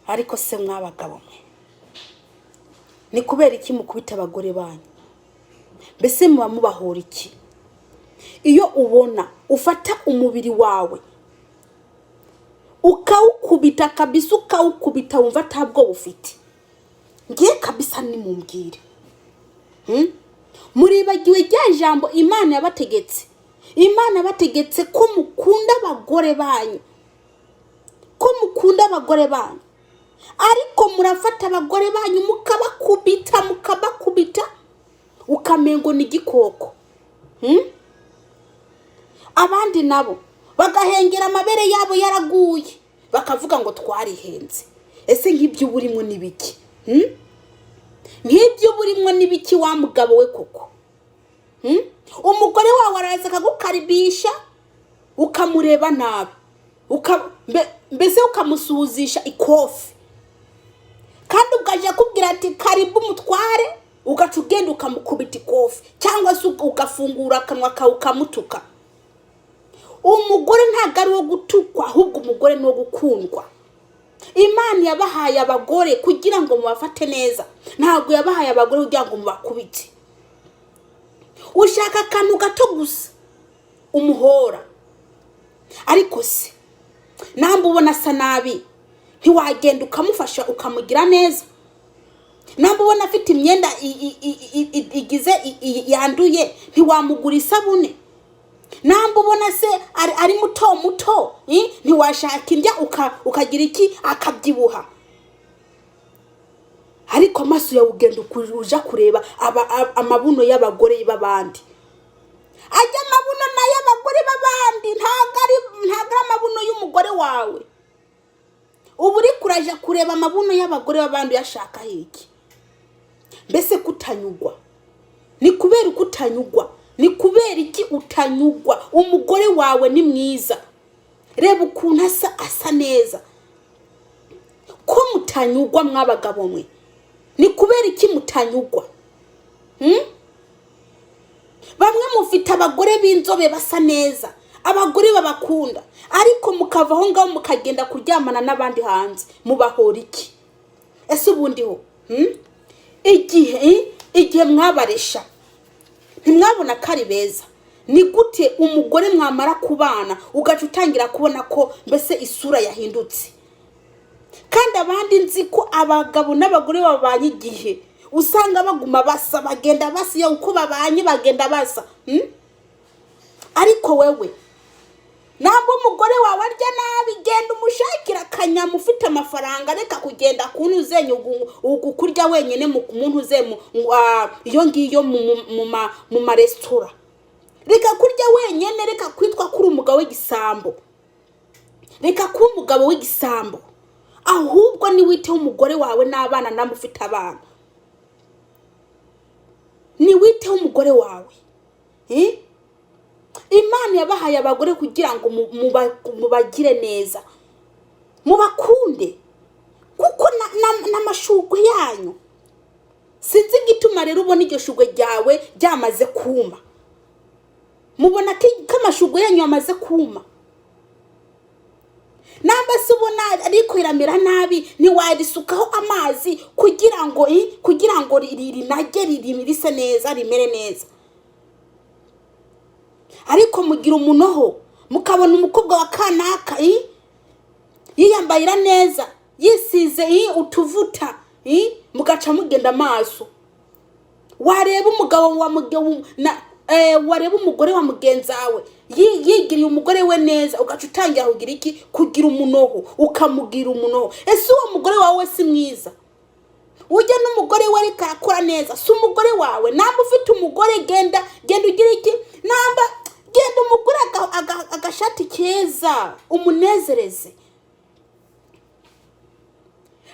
Ariko se mwabagabo mwe, ni kubera iki mukubita abagore banyu? Mbese muba mubahora iki? Iyo ubona ufata umubiri wawe ukawukubita kabisa, ukawukubita, wumva atabwo ufite. Ngiye kabisa, nimumbwire. Muribagiwe rya jambo Imana yabategetse? Imana yabategetse ko mukunda abagore banyu, ko mukunda abagore banyu, ariko murafata abagore banyu mukabakubita, mukabakubita, ukamengo ni igikoko. Abandi nabo bagahengera amabere yabo yaraguye, bakavuga ngo twarihenze. Ese nk'ibyo uba urimo ni biki? Nk'ibyo uba urimo ni biki, wa mugabo we koko? Umugore wawe araza akagukaribisha, ukamureba nabi, mbese ukamusuhuzisha ikofi, kandi ukajya akubwira ati: "Karibu umutware", ugaca ugenda ukamukubita ikofi, cyangwa se ugafungura akanwa kawe ukamutuka. Umugore ntabwo ari uwo gutukwa, ahubwo umugore ni uwo gukundwa. Imana yabahaye abagore kugira ngo mubafate neza, ntabwo yabahaye abagore kugira ngo mubakubite. Ushaka akantu gato gusa umuhora. Ariko se namba ubona asa nabi, ntiwagenda ukamufasha ukamugira neza? Namba ubona afite imyenda igize yanduye, ntiwamugura isabune? Namba ubona se ari muto muto, ntiwashaka indya ukagira iki, akabyibuha? Ariko amaso yawe ugenda uja kureba amabuno y'abagore b'abandi. Ajya amabuno nayo abagore b'abandi, ntabwo ari amabuno y'umugore wawe. Uba uri kuraja kureba amabuno y'abagore b'abandi uyashakaho iki? Mbese kutanyugwa ni kubera uko utanyugwa? Ni kubera iki utanyugwa? Umugore wawe ni mwiza, reba ukuntu asa neza. Ko mutanyugwa, mwabagabo mwe? Ni kubera iki mutanyugwa? Bamwe mufite abagore b'inzobe basa neza, abagore babakunda, ariko mukava aho ngaho mukagenda kuryamana n'abandi hanze. Mubahora iki? Ese ubundi ho, Igihe mwabaresha ntimwabona ko ari beza? Ni gute umugore mwamara kubana ugaca utangira kubona ko mbese isura yahindutse? Kandi abandi nzi ko abagabo n'abagore babanye igihe, usanga baguma basa, bagenda basa, iyo uko babanye bagenda basa. Ariko wewe, ntabwo umugore wawe arya nabi, genda umushakira akanyama ufite amafaranga. Reka kugenda kuntu uzenye kurya wenyine mu muntu uze iyo ngiyo mu maresitora. Reka kurya wenyine, reka kwitwa ko uri umugabo w'igisambo, reka kuba umugabo w'igisambo. Ahubwo niwiteho umugore wawe n'abana. Namwe ufite abana, niwiteho umugore wawe. Imana yabahaye abagore kugira ngo mubagire neza, mubakunde, kuko n'amashugwe yanyu. Sinzi igituma rero ubona iryo shugwe ryawe ryamaze kuma. Mubona ko amashugwe yanyu yamaze kuma. Namba se ubona ariko iramera nabi, ntiwarisukaho amazi kugira ngo rinage, rise neza, rimere neza? Ariko mugira umunoho, mukabona umukobwa wa kanaka yiyambarira neza, yisize utuvuta, mugaca mugenda amaso. Wareba umugabo wa wareba umugore wa mugenzi wawe yigiriye umugore we neza, ugaca utangira kugira iki? Kugira umunoho, ukamugira umunoho. Ese uwo mugore wawe si mwiza? Ujya n'umugore we ariko arakora neza, si umugore wawe? Namba ufite umugore, genda, genda ugire iki, namba genda umugure agashati keza, umunezereze.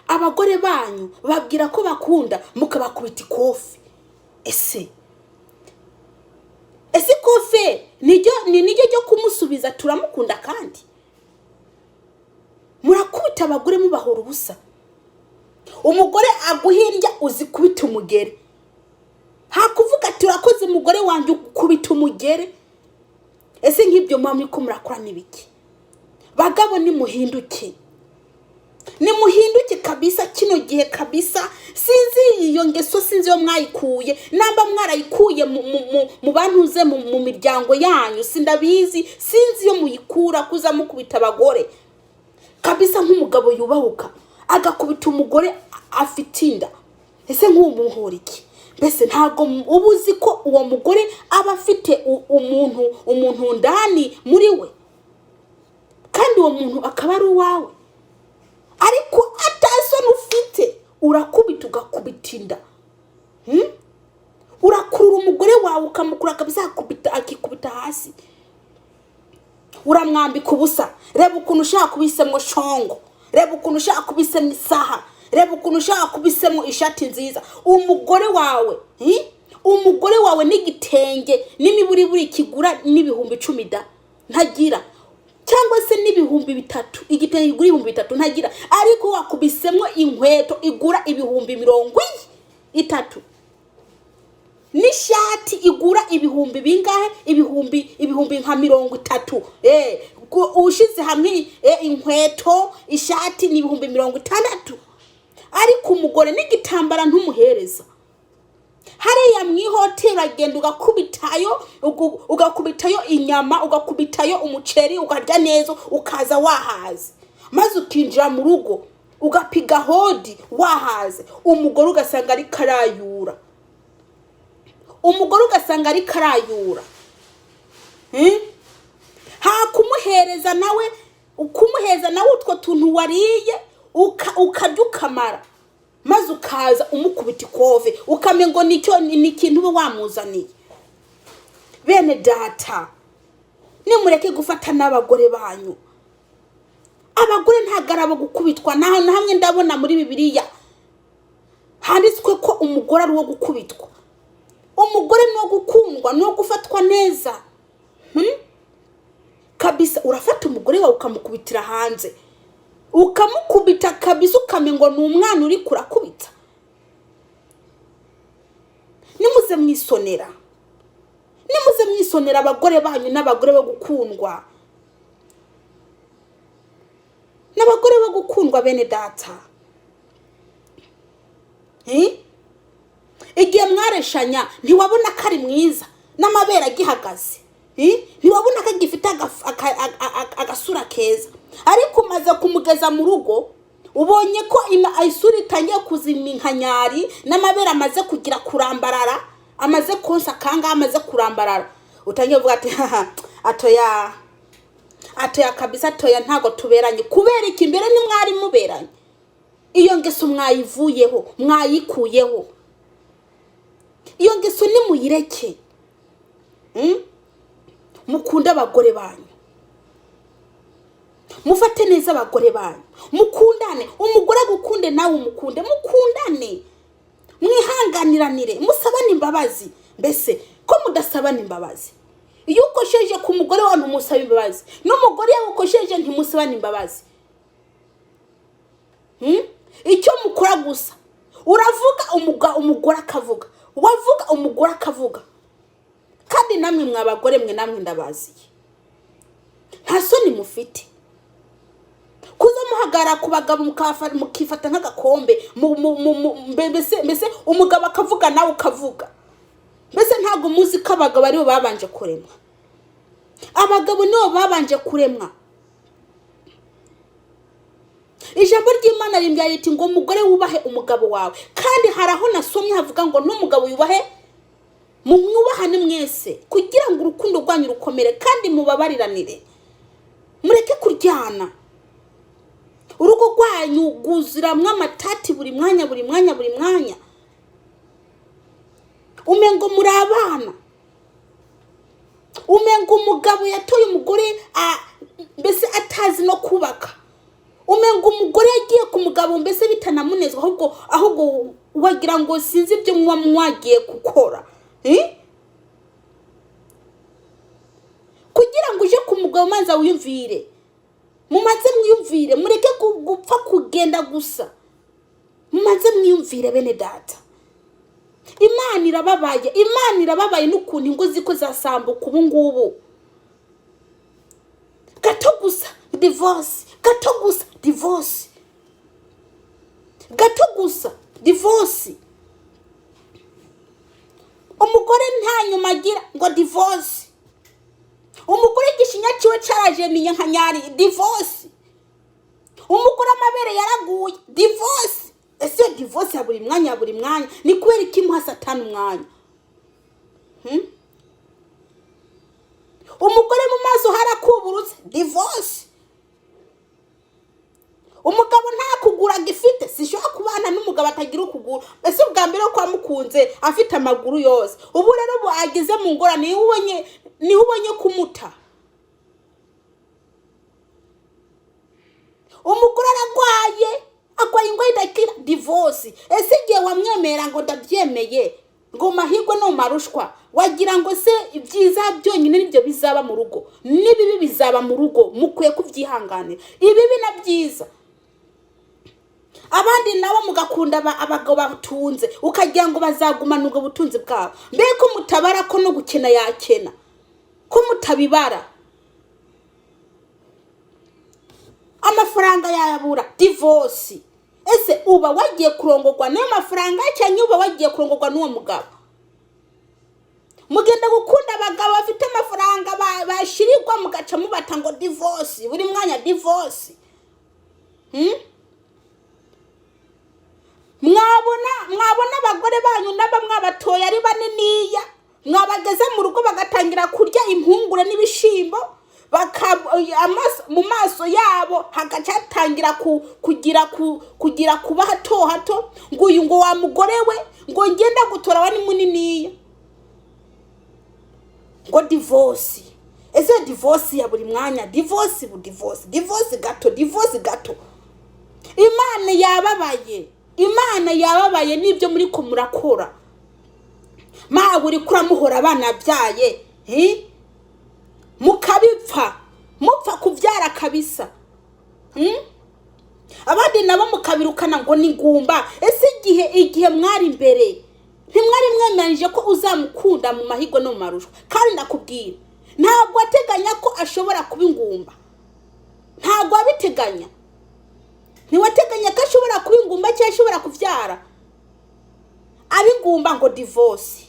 Abagore banyu babwira ko bakunda, mukabakubita ikofi. Ese ikofe niryo ni niryo ryo kumusubiza turamukunda? Kandi murakubita abagore mubahora ubusa. Umugore aguhirya, uzikubita umugere, hakuvuga ati: "Urakoze umugore wanjye", ukubita umugere. Ese nk'ibyo muba muri ko murakora n'ibiki? Bagabo, nimuhinduke. Nimuhinduke kabisa kino gihe kabisa. Sinzi iyo ngeso, sinzi iyo mwayikuye, namba mwarayikuye mu bantuze mu miryango yanyu, sindabizi. Sinzi iyo muyikura kuza mukubita abagore kabisa. Nk'umugabo yubahuka agakubita umugore afite inda, ese nk'uwo muhora iki? Mbese ntabwo uba uzi ko uwo mugore aba afite umuntu ndani muri we, kandi uwo muntu akaba ari uwawe, ariko atasoni ufite, urakubita, ugakubita inda? Urakurura umugore wawe, ukamukura kabisa, akubita, akikubita hasi. Uramwambika ubusa. Reba ukuntu ushaka kubisemo shongo, reba ukuntu ushaka kubisemo isaha, reba ukuntu ushaka kubisemo ishati nziza. Umugore wawe, Umugore wawe n'igitenge n'imiburiburi kigura n'10,000 da ntagira, cyangwa se n'3,000, igitenge kigura 3,000 ntagira, ariko wakubisemo inkweto igura 30,000 n'ishati igura ibihumbi bingahe? Ibihumbi nka 30. Ushize hamwe inkweto, ishati ni 60,000, ariko umugore n'igitambara ntumuhereza. Hariya mu ihoteli uragenda ugakubitayo, ugakubitayo inyama, ugakubitayo umuceri, ukarya neza, ukaza wahaze, maze ukinjira mu rugo ugapiga hodi wahaze. Umugore ugasanga ari karayura, umugore ugasanga ari karayura. Ha kumuhereza nawe, kumuhereza nawe utwo tuntu wariye, ukarya ukamara, maze ukaza umukubita ikove, ukamenya ngo nicyo ni ikintu uba wamuzaniye. Bene data, nimureke gufata n'abagore banyu. Abagore ntabwo ari abo gukubitwa. Nta na hamwe ndabona muri Bibiliya handitswe ko umugore ari uwo gukubitwa. Umugore ni uwo gukundwa, ni uwo gufatwa neza. Kabisa urafata umugore wawe ukamukubitira hanze, ukamukubita kabisa, ukamenya ngo ni umwana uri kurakubita. Nimuze mwisonera, nimuze mwisonera abagore banyu n'abagore bo gukundwa, n'abagore bo gukundwa, bene data. Igihe mwareshanya ntiwabona ko ari mwiza n'amabere agihagaze? Ntiwabona ko agifite agasura keza, ariko umaze kumugeza mu rugo ubonye ko isura itangiye kuzima inkanyari, n'amabere amaze kugira kurambarara, amaze konsa kangahe, amaze kurambarara, utangiye kuvuga ati: "Haha, atoya, atoya kabisa, atoya, ntabwo tuberanye." Kubera iki? Mbere ntimwari muberanye. Iyo ngeso mwayivuyeho, mwayikuyeho. Iyo ngeso nimuyireke. Mukunde abagore banyu, mufate neza abagore banyu, mukundane. Umugore agukunde, nawe umukunde, mukundane, mwihanganiranire, musabane imbabazi. Mbese ko mudasabana imbabazi? Iyo ukosheje ku mugore wawe ntumusaba imbabazi, n'umugore iyo ukosheje ntimusabane imbabazi. Icyo mukora gusa uravuga, umugore akavuga, wavuga, umugore akavuga. Kandi namwe mwa bagore mwe, namwe ndabaziye, nta soni mufite kuza muhagarara ku bagabo, mukifata nk'agakombe, mbese umugabo akavuga nawe ukavuga. Mbese ntabwo muzi ko abagabo aribo babanje kuremwa? Abagabo nibo babanje kuremwa. Ijambo ry'Imana rimbwira riti ngo: "Umugore wubahe umugabo wawe." Kandi hari aho nasomye havuga ngo n'umugabo yubahe. Mwubahane mwese kugira ngo urukundo rwanyu rukomere, kandi mubabariranire, mureke kuryana. Urugo rwanyu rwuzuramwo amatati buri mwanya, buri mwanya, buri mwanya, umengo muri abana, umengo umugabo yatoye umugore mbese atazi no kubaka, umengo umugore yagiye ku mugabo mbese bitanamunezwa, ahubwo wagira ngo sinzi ibyo muba mwagiye gukora. Kugira ngo uje ku mugabo manza wiyumvire, mumaze mwiyumvire, mureke gupfa kugenda gusa, mumaze mwiyumvire. Bene data, Imana irababaye, Imana irababaye n'ukuntu ingo ziko zasambuka ubu ngubu. Gato gusa divorce, gato gusa divorce. Gato gusa divorce. Umugore nta nyuma agira ngo divorce. Umugore igishinya ciwe carajemiye nka nyari, divorce. Umugore amabere yaraguye, divorce. Ese iyo divorce ya buri mwanya, ya buri mwanya, ni kubera iki muha Satani umwanya? Umugore mu maso harakuburutse, divorce. Umugabo nta kuguru agifite, sishobora kubana n'umugabo atagira ukuguru. Ese ubwa mbere ko wamukunze afite amaguru yose, ubu rero ubu ageze mu ngorane, niwe ubonye kumuta? Umugore aragwaye, agwaye ingwara idakira, divorce. Ese igihe wamwemera ngo ndabyemeye, ngo mahirwe no marushwa, wagira ngo se ibyiza byonyine nibyo bizaba mu rugo? N'ibibi bizaba mu rugo, mukwiye kubyihanganira, ibibi na byiza. Abandi nabo mugakunda abagabo batunze, ukagira ngo bazagumana ubwo butunzi bwabo. Mbega ko mutabara ko no gukena yakena, ko mutabibara? Amafaranga yayabura, divorce. Ese uba wagiye kurongorwa n'ayo mafaranga, cyangwa uba wagiye kurongorwa n'uwo mugabo? Mugenda gukunda abagabo bafite amafaranga, bashirirwa, mugaca mubata ngo divorce, buri mwanya divorce. Mwabona abagore banyu naba mwabatoye ari baniniya, mwabageze mu rugo bagatangira kurya impungure n'ibishimbo, mu maso yabo hagaca hatangira kugira kuba hato hato, ngo uyu ngo wa mugore we ngo ngenda gutora wa ni muniniya, ngo divorce. Ese divorce ya buri mwanya, divorce bu divorce, divorce gato, divorce gato? Imana yababaye, Imana yababaye n'ibyo muri ko murakora. Mawe uri kuramuhora abana abyaye, Mukabipfa, mupfa kubyara kabisa. Abandi nabo mukabirukana ngo ni ngumba. Ese igihe mwari imbere ntimwari mwemeranyije ko uzamukunda mu mahirwe no mu marushwa? Kandi ndakubwira, ntabwo wateganya ko ashobora kuba ingumba, ntabwo wabiteganya. Ntiwateganya ko ashobora kuba ingumba cyangwa ashobora kubyara aba ingumba, ngo divorce.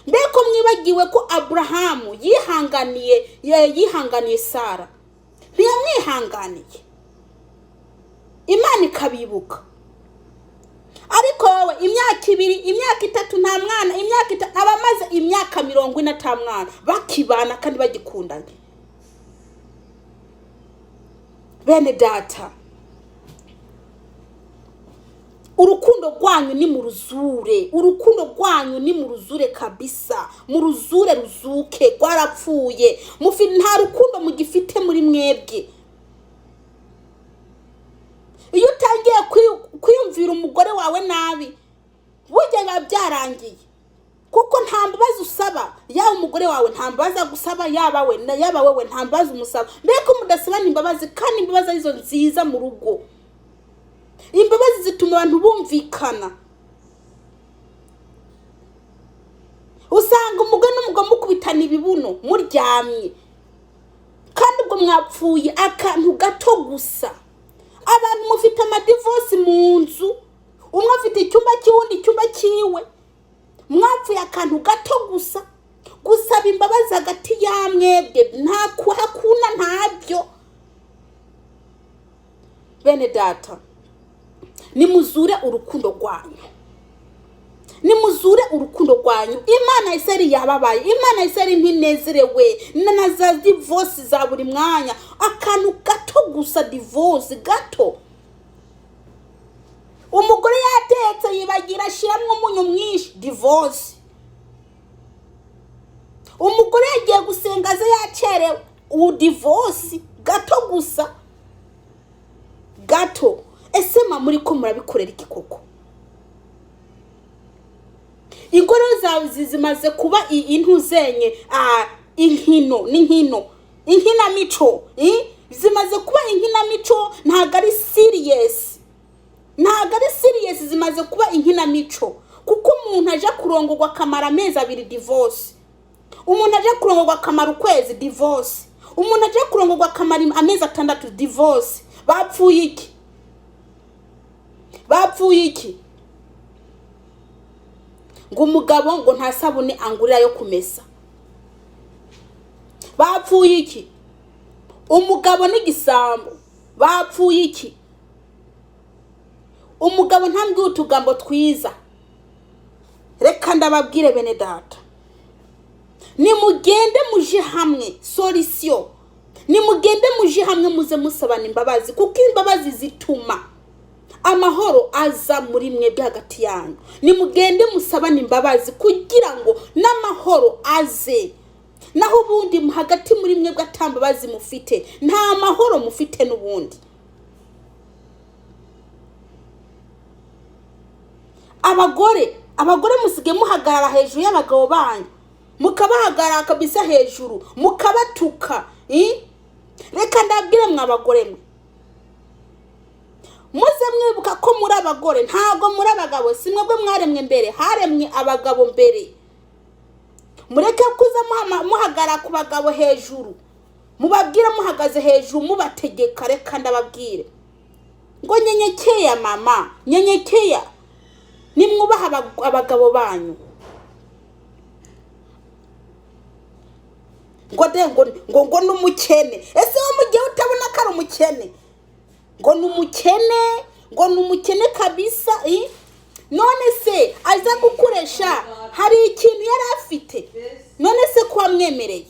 Mbega ko mwibagiwe ko Aburahamu yihanganiye Sara? Ntiyamwihanganiye, Imana ikabibuka? Ariko wowe imyaka 2, imyaka 3 nta mwana, imyaka 3, abamaze imyaka 40 ata mwana bakibana kandi bagikundanye. Bene data, urukundo rwanyu ni mu ruzure, urukundo rwanyu ni mu ruzure kabisa, mu ruzure ruzuke. Rwarapfuye, nta rukundo mugifite muri mwebwe. Iyo utangiye kwiyumvira umugore wawe nabi, burya biba byarangiye, kuko nta mbabazi usaba. Yaba umugore wawe nta mbabazi agusaba, yaba we, yaba wowe nta mbabazi umusaba. Mbega ko mudasabana imbabazi, kandi imbabazi arizo nziza mu rugo? Imbabazi zituma abantu bumvikana. Usanga umugore n'umugabo mukubitana ibibuno muryamye, kandi ubwo mwapfuye akantu gato gusa. Abantu mufite amadivosi mu nzu, umwe afite icyumba cy'uwundi, icyumba cyiwe, mwapfuye akantu gato gusa. Gusaba imbabazi hagati ya mwebwe nta kuhakuna, ntabyo. Bene data, nimuzure urukundo rwanyu, nimuzure urukundo rwanyu. Imana Iseri yababaye, Imana Iseri ntinezerewe na za divorce za buri mwanya, akantu gato gusa, divorce gato. Umugore yatetse yibagira ashyiramo umunyu mwinshi, divorce. Umugore yagiye gusenga aze yacerewe, ubu divorce gato gusa, gato. Ese mama muri ko murabikorera iki koko? Ingoro zawe zimaze kuba intuzenye, inkino n'inkino, inkinamico, zimaze kuba inkinamico. Ntabwo ari serious, ntabwo ari serious, zimaze kuba inkinamico. Kuko umuntu aje kurongorwa akamara amezi 2, divorce. Umuntu aje kurongorwa akamara ukwezi, divorce. Umuntu aje kurongorwa akamara amezi 6, divorce. Bapfuye iki? Bapfuye iki? Ngo umugabo ngo nta sabune angurira yo kumesa. Bapfuye iki? Umugabo n'igisambo. Bapfuye iki? Umugabo ntambwiye utugambo twiza. Reka ndababwire, bene data, nimugende muje hamwe. Solution, nimugende muje hamwe, muze musabana imbabazi, kuko imbabazi zituma amahoro aza muri mwebwe hagati yanyu. Nimugende musabane imbabazi kugira ngo n'amahoro aze. Naho ubundi hagati muri mwebwe ata mbabazi mufite, nta mahoro mufite n'ubundi. Abagore musigaye muhagarara hejuru y'abagabo banyu, mukabahagarara kabisa hejuru, mukabatuka. Reka ndabwire mwe abagore mwe, muze mwibuka ko muri abagore, ntabwo muri abagabo. Si mwebwe mwaremwe mbere, haremwe abagabo mbere. Mureke kuza muhagarara ku bagabo hejuru, mubabwire muhagaze hejuru, mubategeka. Reka ndababwire ngo nyenyekea mama, nyenyekea. Nimwubaha abagabo banyu. Ngo de ngo ni umukene. Ese wo mu gihe utabona ko ari umukene, ngo ni umukene, ngo ni umukene kabisa? None se aza gukoresha hari ikintu yari afite? None se ko wamwemereye?